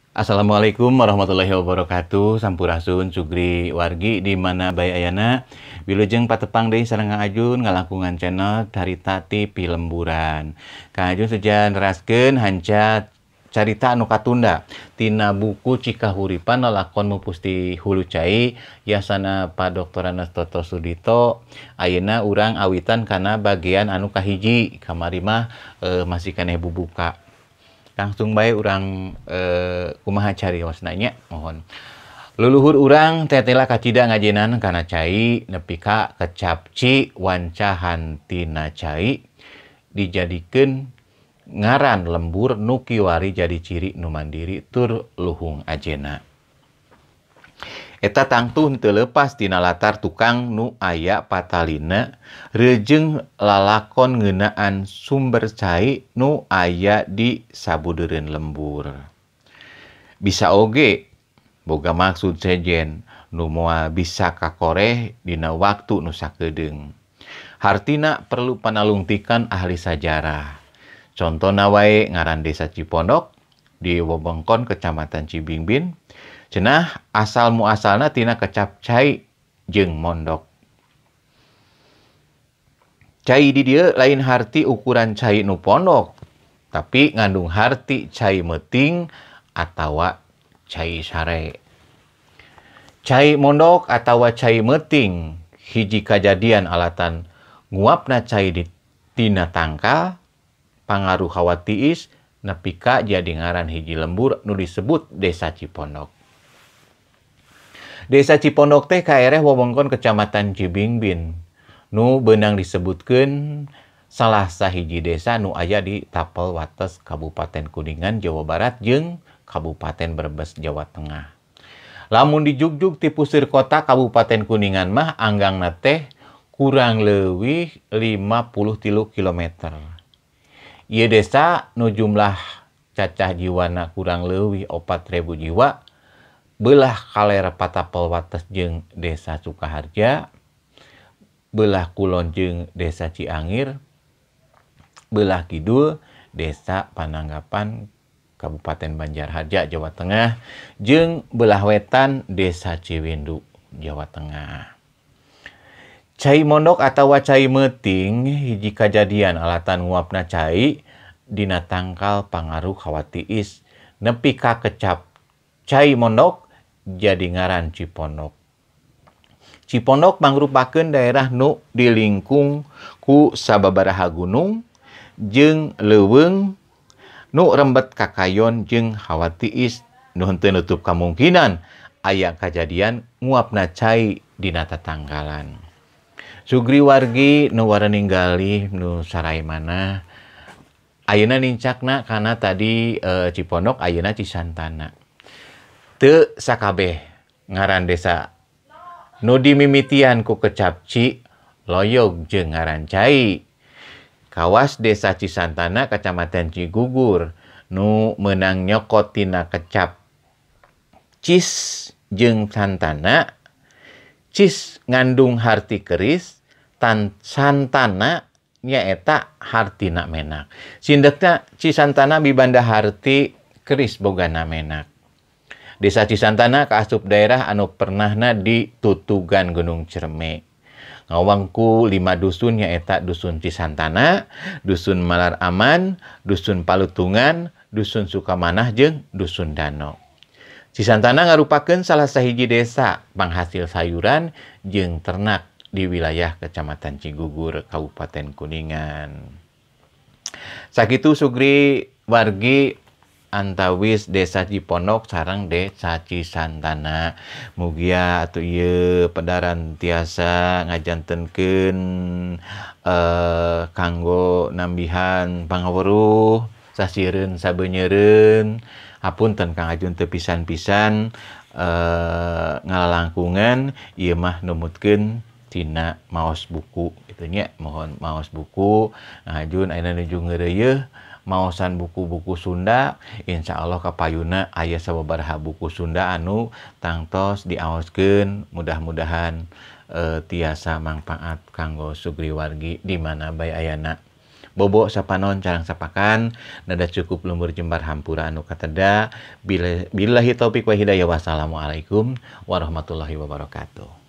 Assalamualaikum warahmatullahi wabarakatuh. Sampurasun Sugri wargi di mana bae ayana. Wilujeng patepang deui sareng Kang Ajun ngalangkungan channel Carita ti Pilemburan. Kang Ajun seja neraskeun hanca carita anu katunda tina buku Cikahuripan lalakon Mupus ti Hulu Cai yasana Pak Dr. Andes Toto Sudito. Ayeuna urang awitan kana bagian anu kahiji, kamari mah masih keneh bubuka. Langsung bae urang kumaha cariosna nya, mohon. Luluhur urang tetela kacida ngajenan kana cai nepi ka kecap ci wancahan tina cai dijadikeun ngaran lembur nu kiwari jadi ciri nu mandiri tur luhung ajena. Eta tangtu henteu leupas tina latar tukang nu aya patalina reujeng lalakon ngeunaan sumber cai nu aya di sabudeureun lembur. Bisa oge boga maksud sejen nu moal bisa kakoreh dina waktu nu sakedeung. Hartina perlu panalungtikan ahli sajarah. Contona wae ngaran desa Cipondok di wewengkon Kecamatan Cibingbin. Cenah asal muasalna tina kecap cai jeung mondok. Cai di dieu lain harti ukuran cai nu pondok, tapi ngandung harti cai meuting atawa cai sare. Cai mondok atawa cai meuting hiji kajadian alatan nguapna cai di tina tangkal pangaruh hawa tiis nepi ka jadi ngaran hiji lembur nu disebut Desa Cipondok. Desa Cipondok teh kaereh wewengkon Kecamatan Cibingbin nu beunang disebutkeun salah sahiji desa nu aya di tapel wates Kabupaten Kuningan Jawa Barat jeung Kabupaten Brebes Jawa Tengah. Lamun dijugjug ti puseur kota Kabupaten Kuningan mah anggangna teh kurang leuwih 53 kilometer. Ieu desa nu jumlah cacah jiwana kurang leuwih 4.000 jiwa belah kaler patapel wates jeung Desa Sukaharja, belah kulon jeung Desa Ciangir, belah kidul Desa Pananggapan Kabupaten Banjarharja Jawa Tengah, jeung belah wetan Desa Ciwindu Jawa Tengah. Cai mondok atawa cai meuting hiji kajadian alatan nguapna cai dina tangkal pangaruh hawa tiis nepi ka kecap cai mondok jadi ngaran Cipondok. Cipondok mangrupakeun daerah nu dilingkung ku sababaraha gunung jeung leuweung nu rembet kakayon jeung hawa tiis nu henteu nutup kamungkinan aya kajadian nguapna cai dina tatangkalan. Sugri wargi nu warening galih nu sarai mana ayeuna nincakna kana tadi Cipondok ayeuna Cisantana. Teu sakabeh ngaran desa nu dimimitian ku kecap ci loyog jeung ngaran cai. Kawas Desa Cisantana Kecamatan Cigugur nu meunang nyokot tina kecap cis jeung santana. Cis ngandung harti keris, tan santana nyaeta hartina menak. Sindekna Cisantana mibanda harti keris bogana menak. Desa Cisantana kaasup daerah anu pernahna ditutugan Gunung Cerme. Ngawangku 5 dusun nyaeta Dusun Cisantana, Dusun Malar Aman, Dusun Palutungan, Dusun Sukamanah jeung Dusun Dano. Cisantana ngarupakeun salah sahiji desa panghasil sayuran jeung ternak di wilayah Kecamatan Cigugur, Kabupaten Kuningan. Sakitu Sugri wargi antawis Desa Cipondok sareng Desa Cisantana. Mugia atuh ieu pedaran tiasa ngajantenkeun kanggo nambihan pangaweruh sasireun sabeunyereun. Hapunten Kang Ajun teu pisan-pisan ngalalangkungan ieu mah numutkeun tina maos buku kitu nya, mohon maos buku. Kang Ajun ayeuna nuju ngeureuyeuh maosan buku-buku Sunda, insya Allah kapayuna aya sababaraha buku Sunda anu tangtos diaoskeun, mudah-mudahan tiasa mangpaat kanggo sugri wargi di mana bae ayana. Bobo sapanon carang sapakan nada cukup lembur jembar hampura anu kateda. Billahi taufik wa hidayah, wassalamualaikum warahmatullahi wabarakatuh.